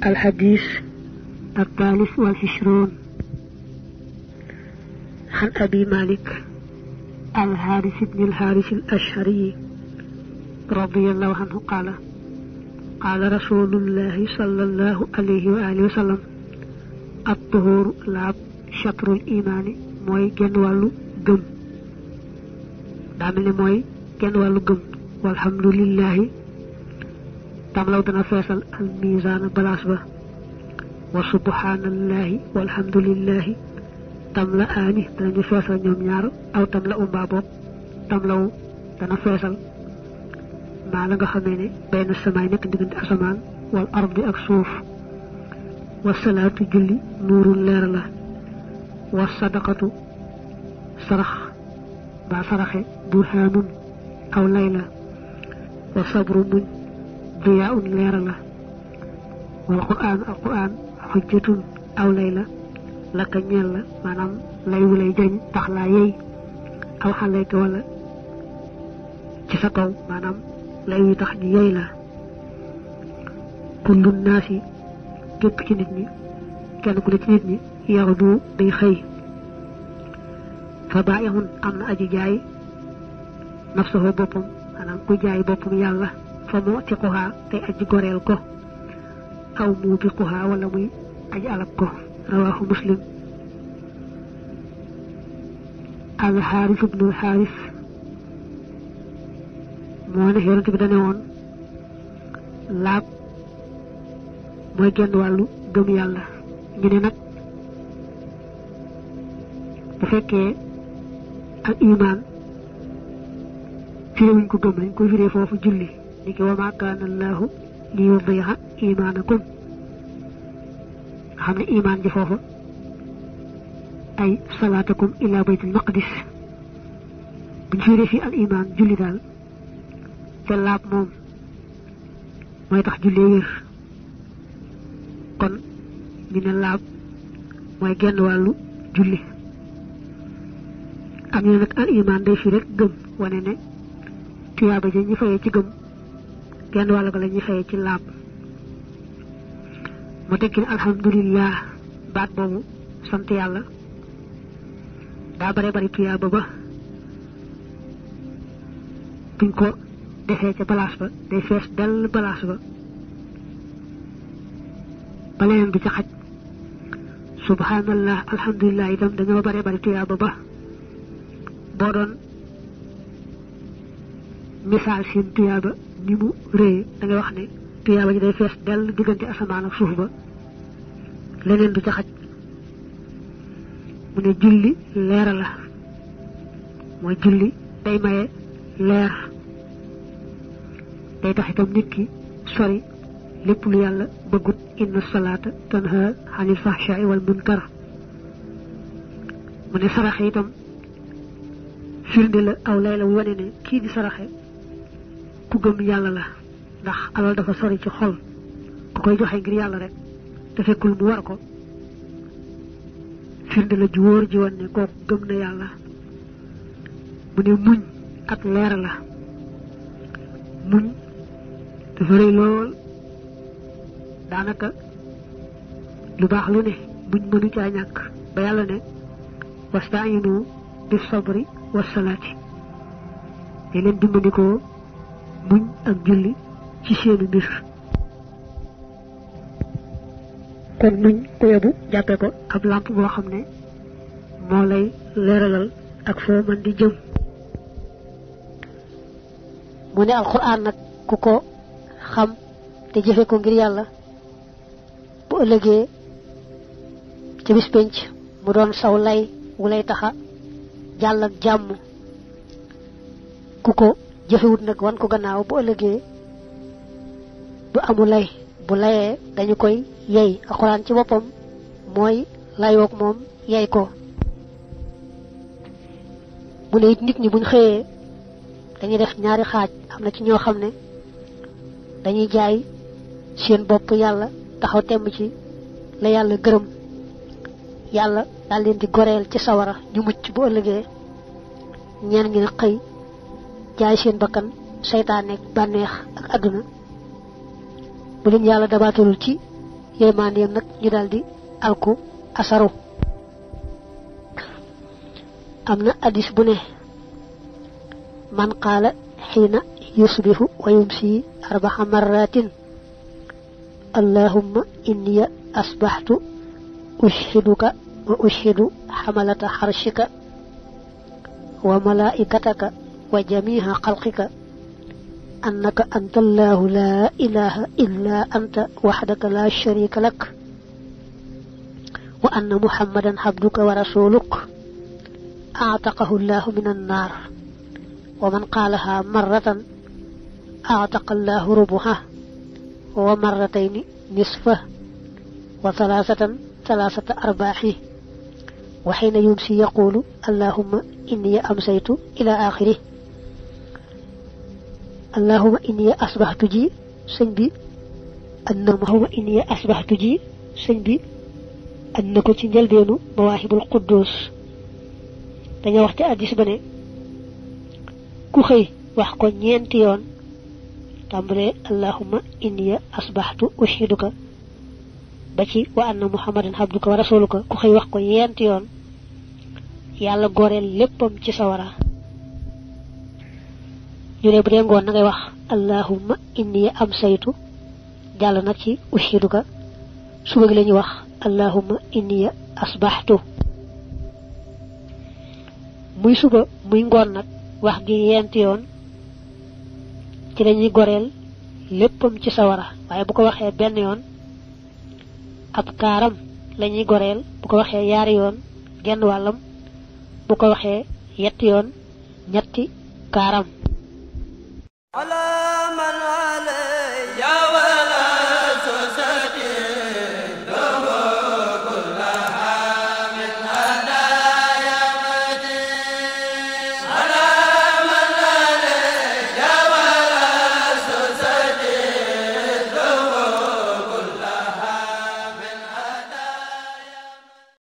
الحديث الثالث والعشرون عن أبي مالك الحارث بن الحارث الأشعري رضي الله عنه قال قال رسول الله صلى الله عليه وآله وسلم الطهور لاب شطر الإيمان موي ген والو گم دامل موي ген والو گم والحمد لله tamlaw dana feesal al mizan balance ba wa subhanallahi walhamdulillahi tamla ani dana feesal ñoom ñaar aw tamla umba bopp tamlaw dana feesal maa la nga xamee ne benn samaay nekk diggante asamaan wal ardi ak suuf wa salaatu julli nuurul leer la wa sadaqatu sarax ba saraxe burhanun aw layla wa sabru muñ ضياء لير لا والقران القران حجة او ليلة لك ñeel la manam lay wulay jañ tax la yey aw xalé ko wala ci sa kaw manam lay wi tax ñu yey la kullu nasi kep ci nit ñi kenn ku ci nit ñi yaxdu day xey fa ba'ihun amna aji jaay nafsuhu bopam manam ku jaay bopam yalla فموتقها تي أجي غوريل كو أو موبقها ولا موي أجي ألب كو رواه مسلم الحارث بن الحارث مونا هيرنت بي داني وون لاب موي ген والو گم يالا ñi ne nak bu fekke ak iman fi wuñ ko gëm lañ ko firé fofu julli niki wa ma kana allah li yudhi'a imanakum xamna iman ji fofu ay salatakum ila baytul maqdis buñ firé fi al iman julli dal te laab mom moy tax julli wër kon ñu ne laab moy genn walu julli am ñu nak al iman day fi rek gëm wone ne tiyaba ji ñi fayé ci gëm genn wala ga lañu xey ci laab mu tekki alhamdulillah baat bobu sant yalla da bare bari tiyaba ba buñ ko defé ci place ba day fess dal place ba balen bi ci xaj subhanallah alhamdulillah itam dañu bare bari tiyaba ba bo don misal seen tiyaba ni mu reey da nga wax ne tiyaba ji day fess del digënté asamaan ak suuf ba leneen du ci xaj mu ne julli leer la moy julli day maye leer day tax itam nit ki sori lepp lu yalla bëggut inna salata tanha anil fahsha'i wal munkar mu ne saraxe itam firnde la aw layla wone ne ki di saraxe ku gëm yalla la ndax alal dafa sori ci xol ku koy joxe ngir yalla rek te fekkul mu war ko firnde la ju wóor ji won ne ko gëm na yalla mu ne muñ ak leer la muñ dafa rëy lool daanaka lu baax lu ne muñ mënu caa ñàkk ba yàlla ne wastaayinu bis sabri was salaati te leen dimbandikoo muñ ak julli ci seenu mbir kon muñ ko yóbbu jàppe ko ab lamp boo xam ne moo lay leeralal ak foo mën di jëm mu ne alquran nag ku ko xam te jëfe ko ngir yàlla bu ëllëgee ci bis penc mu doon saw lay wu lay taxa jàll ak jàmm ku ko jëfewut nag wan ko gannaaw bu ëllëgee du amu lay bu layee dañu koy yey alquran ci boppam mooy layoog moom yey ko mu ne nit ñi buñ xëyee dañuy def ñaari xaaj am na ci ñoo xam ne dañuy jaay seen bopp yàlla taxaw temm ci la yàlla gërëm yàlla daal leen di goreel ci sawara ñu mucc bu ëllëgee ñeen ngi xëy jaay seen bakkan seytaane bànneex ak àdduna bu leen yàlla dabaatalul ci yërmandeem nag ñu daal di alku asaru am na hadis bu ne man qaala xiina yusbihu wa yumsi 4 marratin allahumma inni asbahtu ushhiduka wa ushhidu hamalata harshika wa malaikataka wa jami'a khalqika annaka anta allahu la ilaha illa anta wahdaka la sharika lak wa anna muhammadan abduka wa rasuluk a'taqahu allahu minan nar wa man qalaha marratan a'taqa allahu rubuha wa marratayn nisfa wa ثلاثة أرباعه وحين يمسي يقول اللهم إني أمسيت إلى آخره اللهم إني أصبحت جي سنبي اللهم إني أصبحت جي سنبي أنكو تنجل بينو مواهب القدوس dañu wax ci hadis bané ku xey wax ko ñent yoon tambalé allahumma inni asbahtu ushiduka ba ci wa anna muhammadan abduka wa rasuluka ku xey wax ko yent yoon yalla gorel leppam ci sawara ñu ne bu dé ngon ngay wax allahumma inni amsaytu jall nak ci ushiduka suba gi lañu wax allahumma inni asbahtu muy suba muy ngon nak wax gi yent yoon ci lañuy gorel leppam ci sawara waye bu ko waxe ben yoon ab karam lañuy gorel bu ko waxe yaar yoon genn walam bu ko waxe yett yoon ñetti karam ala man